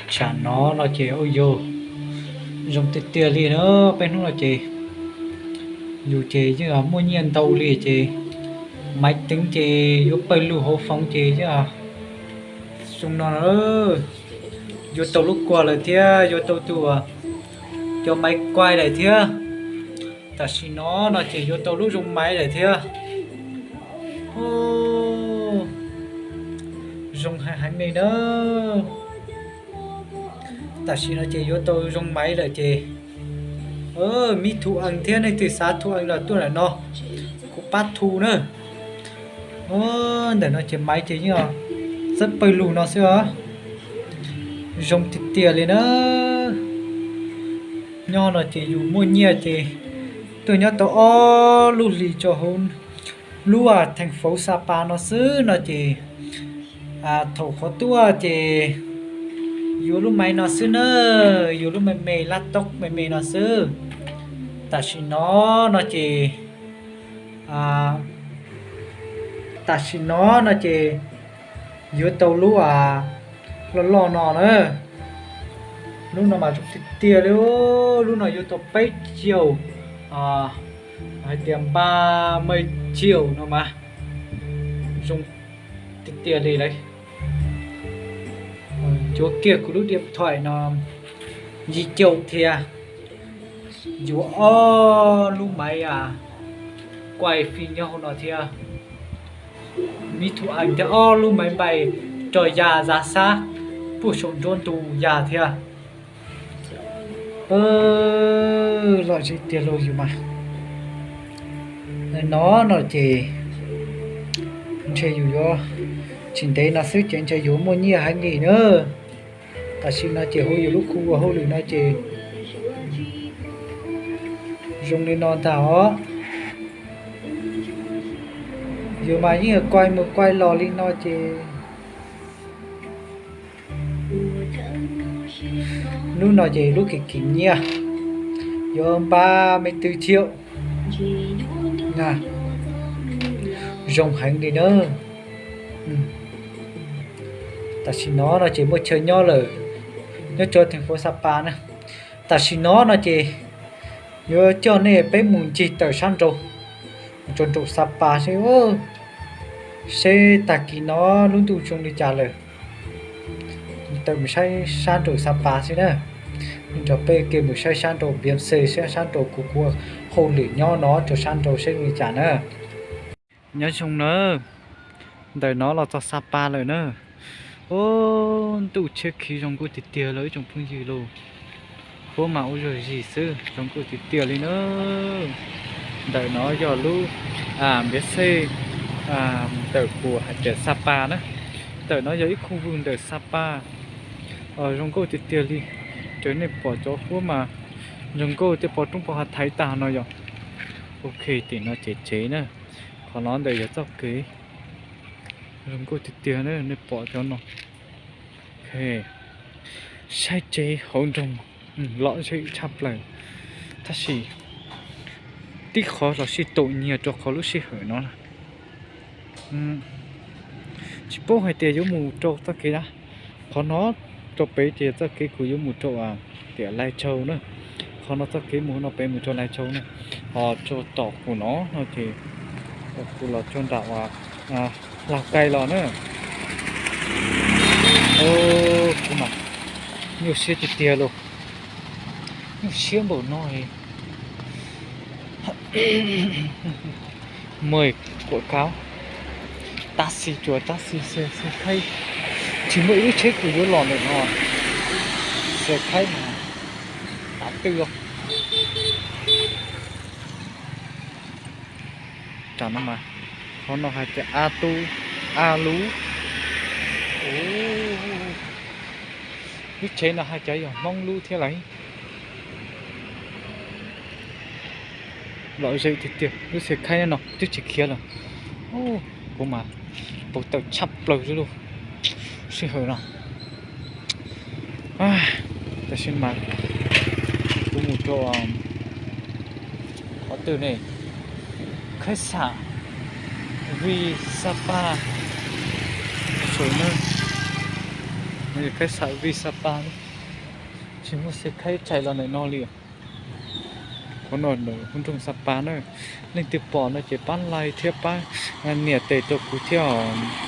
Tsam no no ces ua yog zoo tiag tiag li na, peb hnub no ces yus ces yeej muaj nyiaj ntau li ces maiv teev ces yuav pawg lug hauv foov ces yeej zoo no, yuav tau lub kua lawm thiab yuav tau tus cov maiv kuai lawm thiab. Tam sim no no ces yuav tau lub zoo maiv lawm thiab. Zoo heev heev li na. Tam sim no ces yuav tau zoo maiv lawm ces mib thu ees thiab, nej twg xav thu ees los tuaj ntawm no, kuv pab thu na. Ntawm no ces maiv ces yeej txawb pawg lug no xwb os. Zoo tiag tiag li na. Nyob no ces yus muaj nyiaj ces tuaj nyob tau ob lub hlis rau hauv lub theej fauv Sapa no xwb no ces thaum qhov tuaj ces yuav lub maiv no xwb na, yuav lub me me lab tob me me no xwb. Tam sim no no ces, tam sim no no ces yuav tau lub loj loj no na. Lub no mas zoo tiag tiag li, lub no yuav tau peb caum, hais tias npa me caum no mas zoo tiag tiag li lawm. Yuav kiag kuv lub diam thaim no yim caum thiab, yuav ob lub maiv kuai fij nyob hauv no thiab. Mib thu ees thiab ob lub maiv npais rau yas zav xab puag saum nruab ntug yas thiab. Lom zem tiag lauj yus mas. No no ces ntshe yus yuav tsis ntev no xwb ces ntshe yuav muaj nyiaj heev li na. Tam sim no ces hauv yus lub khu ua hauj lwm no ces zoo li no ntag os. Yus mas yeej kuai mus kuai los li no ces lub no ces lub kim kim nyiaj yuav npa me tw thiab. Zoo heev li na. Tam sim no no ces muaj chaw nyob lawm, nyob rau theej fauv Sapa na. Tam sim no no ces yuav coj nej peb mus ncig tawm sab nraud, mus rau nraum Sapa seb, seb tag kis no lub ntuj zoo li cas lawm. Tawm mus saib sab nraum Sapa xwb na. Nrog peb ke mus saib sab nraum Npiav Xes, saib sab nraum kuv ua hauj lwm nyob no rau sab nraud seb zoo li cas na. Nyob zoo na, ntawm no los txog Sapa lawm na. Ub, ntuj tshiab khiv zoo nkauj tiag tiag lauj ib tsoom phooj ywg lauj. Huab mas ua zog zis xwb, zoo nkauj tiag tiag li na. Ntawm no yog lub Npiav Xej, ntawm kuv hais tias Sapa na. Ntawm no yog ib khu vwj ntawm Sapa, zoo nkauj tiag tiag li. Raws nej pom cov huab mas zoo nkauj tej pov roob pov hav thaiv tag no yom. Ok, tim no ces tsev na. Qhov no ntawm yog txoj kev zoo nkauj tiag tiag na, nej pom cov no. Saib tsev hauv nroog lom zem tshaj plaws, tab sis tib qhov los sij taum nyias rau qhov lub sij hawm no na. Tsis paub hais tias yuav mus rau txoj kev na. Qhov no rau pem ces txoj kev kuv yuav mus rau tiam Lai Châu na. Qhov no txoj kev mus no pem mus rau Lai Châu na. Ho rau tom kuv no no ces kuv los rau nram Lào Cai los na. Kuv mas nyuaj siab tiag tiag lauj. Nyuaj siab npaum no. Mời quảng cáo taxi, chùa taxi, xe, xe khách. Tsis muaj ib lub tsheb kuv yuav los ntawm no. Xe khách mas tám tư không? Tam no mas, qhov no hais tias A Tu, A Lub. Lub tsheb no hais tias yog Hmoob lub thiab lauj. Lom zem tiag tiag, lub xe khách no twb tsis khiav lawm. Kuv mas puas tawm tshaj plaws li lauj, sij hawm no. Tab sis mas kuv mus rau qhov twg ne, khách sạn Vsapa Resort na. Khaib Xam Vij Sapa, tsis muaj xe khaib txais los ntawm no li. Qhov no ntawm hub nroog Sapa na, leej twg pom no ces pab like thiab pab nias tes rau kuv thiab os.